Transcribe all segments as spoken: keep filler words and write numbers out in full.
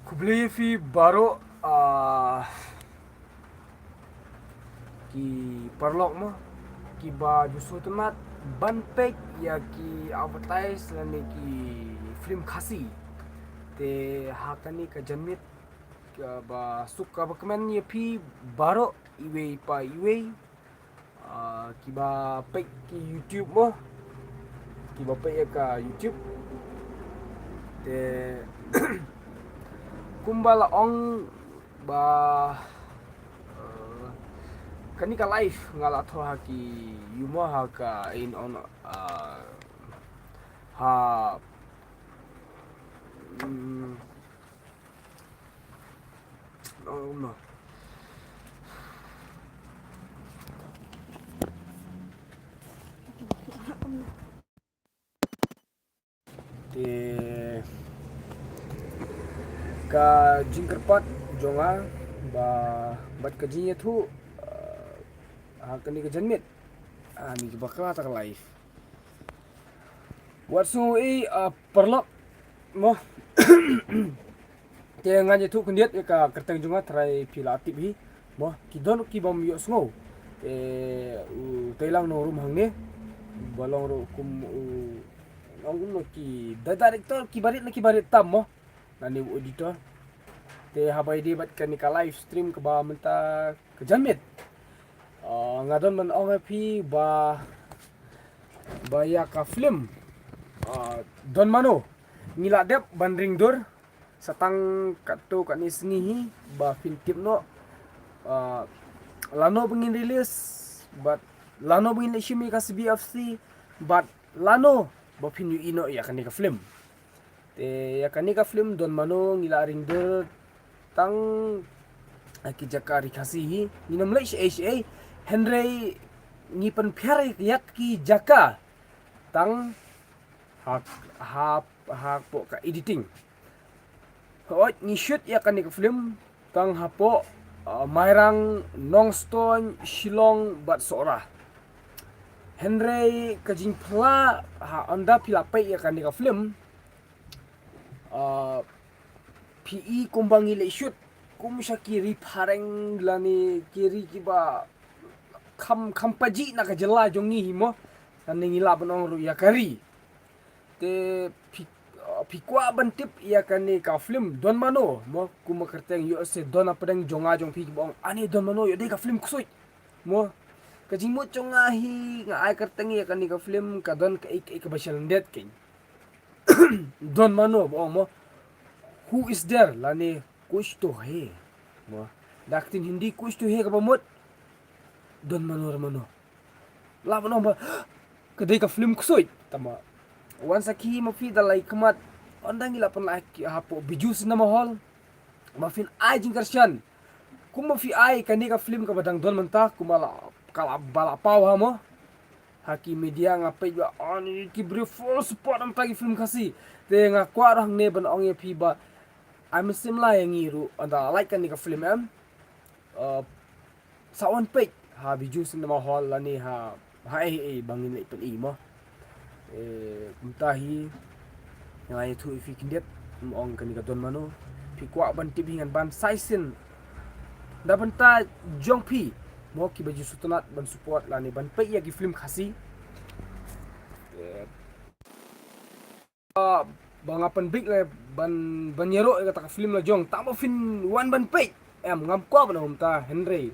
Khublei ïa phi baroh, ah, ki paralok mo, kiba ju sngewtynnat ban peit ïa ki advertise lane ki film Khasi. Te ha kane ka janmiet, kaba suk kaba kmen ïa phi baroh iwei pa iwei, ah, kiba peit ki YouTube mo, kiba peit ïa ka YouTube. Te kumba la ong ba, eh, kane ka live nga la thoh ha ki YouTube mo, ha ka in on, ah, ha, mm, Oh no. Te ka jingkyrpad jong nga ba bad ka jingïathuh, uh, ha kane ka janmiet, ah, ni bakla ta ka live. Wat sngew i, ah, paralok mo. Te ngan ïathuh khyndiat ïa ka kyrteng jong nga, trai phi la tip hi mo. Ki don ki bym ïohsngew. Te u Teilang Nongrum hangne ba long ruh kum u, long kum ki da director, ki barit na ki barit tam mo. Nane u editor. Te haba ïadei bad kane ka live stream kaba mynta ka janmiet, ah, nga don ban ong ïa phi ba, ba ïa ka film, ah, Don Mano ngi la dep ban ring dur sa tang katto katne sngi hi, ba phin tip noh, ah, lano ba ngin release bad lano ba ngin leit shim ïa ka C B F C bad lano ba phin ïohi noh ïa kane ka film. Te ïa kane ka film Don Mano ngi la ring dur tang ha ki jaka ri Khasi hi, ngin ym leit shaei shaei, hynrei ngi pynpher ïa ki jaka tang ha, ha, hapoh ka editing. Hooid ngi shoot ïa kane ka film tang hapoh, uh, Mairang, Nongstoiñ, Shillong bad Sohra. Hynrei ka jingphylla ha ynda phi la peit ïa kane ka film, uh, phi i kumba ngi leit shoot kum sha ki ri phareng lane ki ri kiba kham, kham pajih na ka jylla jong ngi hi mo. Lane ngi lah ban ong ruh ïa ka ri. Te phi, phi kwah ban tip ïa kane ka film Don Mano mo, kum ka kyrteng ïoh se don hapdeng jong nga jong phi kiba ong, ani Don Mano ïoh dei ka film ksuid mo. Ka jingmut jong nga hi nga ai kyrteng ïa kane ka film ka don kaei kaei kaba shalyndet kein. Don Mano ba ong mo, who is there lane kuch to hai mo. Da ka ktien Hindi kuch to hai kaba mut Don Mano re mano. Lah ban ong ba ka dei ka film ksuid. Tangba wan sakhi ma phi da la i khmat, ynda ngi la pynlait hapoh Bijou Cinema Hall, ma phin ai jingkyrshan. Kumba phi ai kane ka film kaba dang don mynta, kumba la, ka la, ba la paw ha mo, ha ki media nga peit ba ani ki briew full support namar ki film Khasi. Te nga kwah ruh hangne ban ong ïa phi ba ai mynsiem la ïa ngi ruh ynda la lait kane ka film em. Uh, sa wan peit ha Bijou Cinema Hall lane ha, ha ei ei ba ngin leit pyni mo. Eh, kumta hi nga ïathuh ïa phi khyndiat, ym ong kane ka Don Mano. Phi kwah ban tip hi ngan ban sa shisien da bynta jong phi mo kiba ju sngewtynnat ban support lane ban peit ïa ki film Khasi. Eh, ba nga pynbit lane ban, ban ïaroh ïa kata ka film la jong, tangba phin wan ban peit. Em, ngam kwah ban ong kumta, hynrei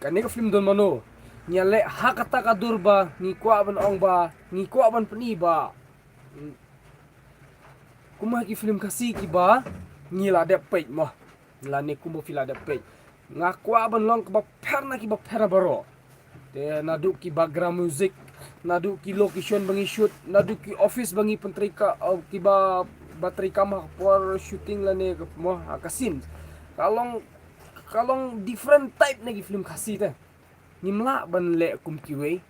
kane ka film Don Mano ngi ïaleh ha kata ka dur ba ngi kwah ban ong ba ngi kwah ban pyni ba, mm, kumba ki film Khasi kiba ngi la dep peit mo, lane kumba phi la dep peit. Nga kwah ban long kaba pher na kiba pher baroh. Te naduh ki background music, naduh ki location ba ngi shoot, naduh ki office ba ngi pyntreikam, uh, kiba, ba treikam ha ka por shooting lane ka mo, ha ka scene. Ka long, ka long different type na ki film Khasi te. Ngim lah ban leh kum kiwei.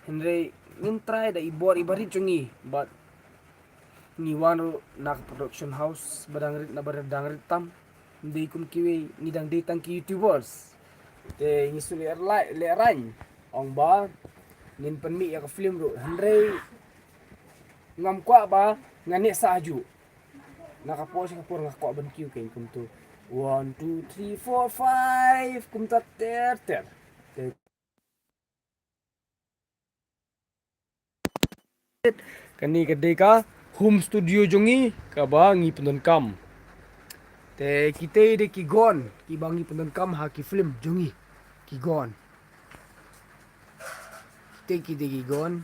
Hynrei ngin try da i bor i barit jong ngi, but ngi wan ruh na ka production house ba dang rit, na ba dang rit tam. Ym dei kum kiwei, ngi dang dei tang ki YouTubers. Te ngi shu leh rai, leh rai ong ba ngin pynmih ïa ka film ruh, hynrei ngam kwah ba ngan neh sah hajuh. Na ka por sha ka por nga kwah ban kiew kein kumtu. One, two, three, four, five, kumta ter ter. Te kane ka dei ka home studio jong ngi kaba ngi pyndonkam. Te kitei dei ki gon kiba ngi pyndonkam ha ki film jong ngi. Ki gon. Te ki dei ki gon.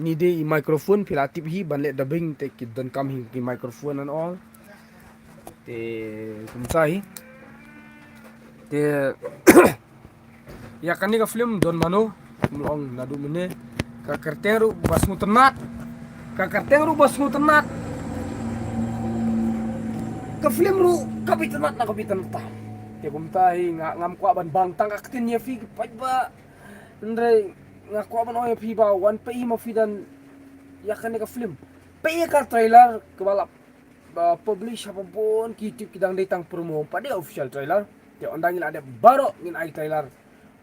Ni dei i microphone, phi la tip hi ban leh dubbing te ki donkam hi ki microphone and all. Te kumta hi. Te ïa kane ka film don mano, ong naduh mynne. Ka kyrteng ruh ba sngewtynnat. Ka kyrteng ruh ba sngewtynnat. Ka film ruh kaba itynnat na kaba itynnat. Te kumta hi nga, ngam kwah ban bang tang ka ktien ïa phi ki paidbah. Hynrei nga kwah ban ong ïa phi ba wan peit hi ma phi dan ïa kane ka film. Peit ïa ka trailer kaba la, ba publish ha ba bun ki YouTube ki dang dei tang promo, ym pat dei official trailer. Te ynda ngi la dep baroh ngin ai trailer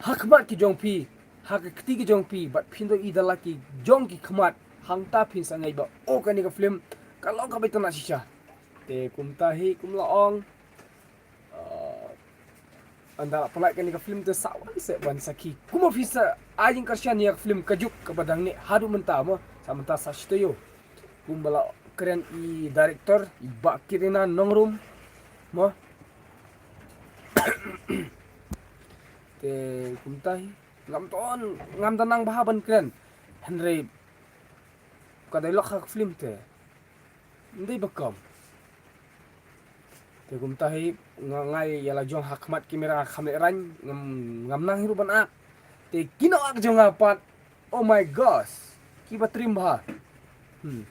ha khmat ki jong phi, ha ka kti ki jong phi, bad phin ïohi da la ki jong ki khmat, hangta phin sa ngeit ba o kane ka film ka long kaba itynnat shisha. Te kumta hi kum la ong. Ah, ynda la pynlait kane ka film te sa wan seh ban sakhi. Kumno phi sa ai jingkyrshan ïa ka film Ka Juk kaba dang neh haduh mynta mo, sa mynta sa shi taïew. Kumba la kren i director i Bah Kirina Nongrum mo. Te kumta hi ngam don, ngam da nang bha ban kren. Hynrei ka dialogue ha ka film te ym dei ba kam. Te kumta hi nga, nga ïa la jong ha khmat kamera kham lehrain, ngam, ngam nang hi ruh ban ak. Te ki nongak jong nga pat, oh my gosh, kiba trim bha. Hmm.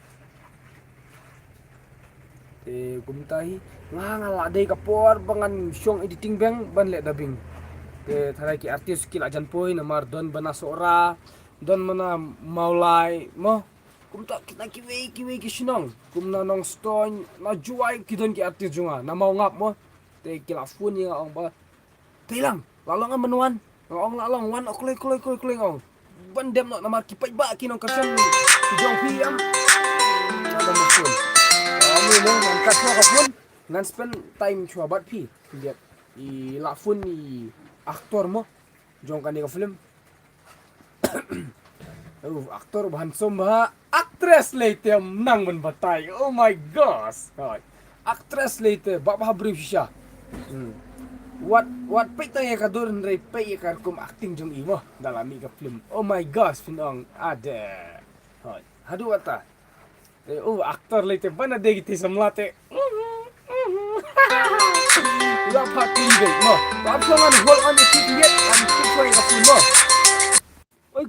Te kumta hi nga, nga la dei ka por ba ngan shong editing beng ban leh dubbing. Te tharai ki artist ki la jan poi namar don ba na Sohra, don ba na Mawlai mo. Kumta ki na kiwei kiwei ki shnong, kum na Nongstoiñ, na Jowai ki don ki artist jong nga, na Mawngap mo. Te ki la phone ïa nga ong ba, "Te lang, la long em ban wan?" Nga ong, "La long, wan oh kloi kloi kloi kloi," nga ong. "Ban dem noh namar ki paidbah ki nongkyrshan ki jong phi em." Nga dang phone. Nga ong, "Ïa mo, ngan kat shuwa ka phone, ngan spend time shuwa bad phi." Ïa, i la phone i actor mo jong kane ka film. Oh, actor ba handsome bha. Actress lei te ym nang ban batai. Oh my gosh. Hoi. Actress lei te bah bha briew shisha. Hmm. Wat, wat peit tang ïa ka dur hynrei peit ïa ka rukom acting jong i mo. Da la mih ka film. Oh my gosh, phin ong. Ade. Hoi. Haduh kata. Te, oh, actor lei te ban ade ki te samla te. La pha kli dei mo. Ba pha ngan hold on ïa ki dei, ngan ki poi ka film mo. Oi.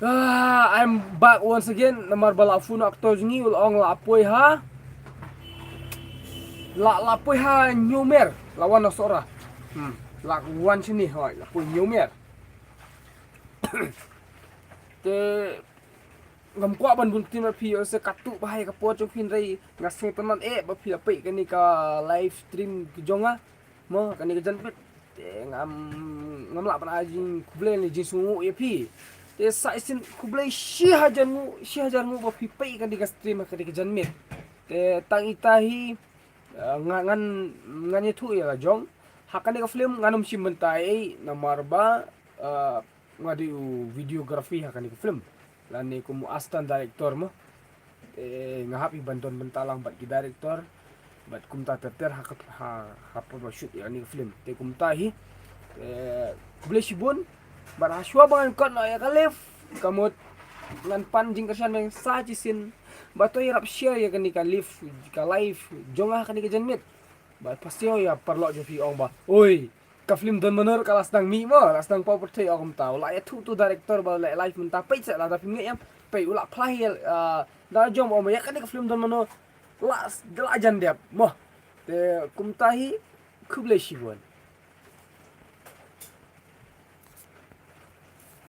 Ah, I'm back once again. Namar ba la phone actor jong ngi u la ong la poi ha. La, la poi ha Hynñiewmer. La wan na Sohra. Hmm. La wan shane hoi, la poi Hynñiewmer. Te ngam kwah ban bun ktien bad phi, ïoh se katto ba hai ka por jong phi hynrei nga sngewtynnat eh ba phi la peit kane ka live stream ka jong nga. Mo, kane ka janmiet. Te ngam, ngam lah ban ai jingkhublei ne jingsngewnguh ïa phi. Te sa shisien khublei shi hajar nguh, shi hajar nguh ba phi peit kane ka stream ha kane ka janmiet. Te tang ita hi, eh, nga, ngan, ngan ïathuh ïa la jong. Ha kane ka film ngan ym shim bynta ei namar ba, eh, nga dei u videography ha kane ka film. Lane kum u assistant director mo. Eh, nga hap hi ban don bynta lang bad ki director. Bad kumta ter ter ha ka, ha, ha por ba shoot ïa kane ka film. Te kumta hi. Eh, khublei shibun. Bad ha shuwa ba ngan kot noh ïa ka live. Ka mut ngan pan jingkyrshan bad sa shisien. Bad to ïarap share ïa kane ka live, ka live jong nga ha kane ka janmiet. Bad pastïo ïa paralok jong phi ong ba, oi, ka film Don Manor ka la sdang mih mo, la sdang paw pyrthei, ong kumta. U la ïathuh tu director ba la live mynta, peit seh lada phim ngeit em. Peit u la phla hi, ah, da jong ong ba ïa kane ka film Don Manor la, la jan dep mo. Te kumta hi, khublei shibun.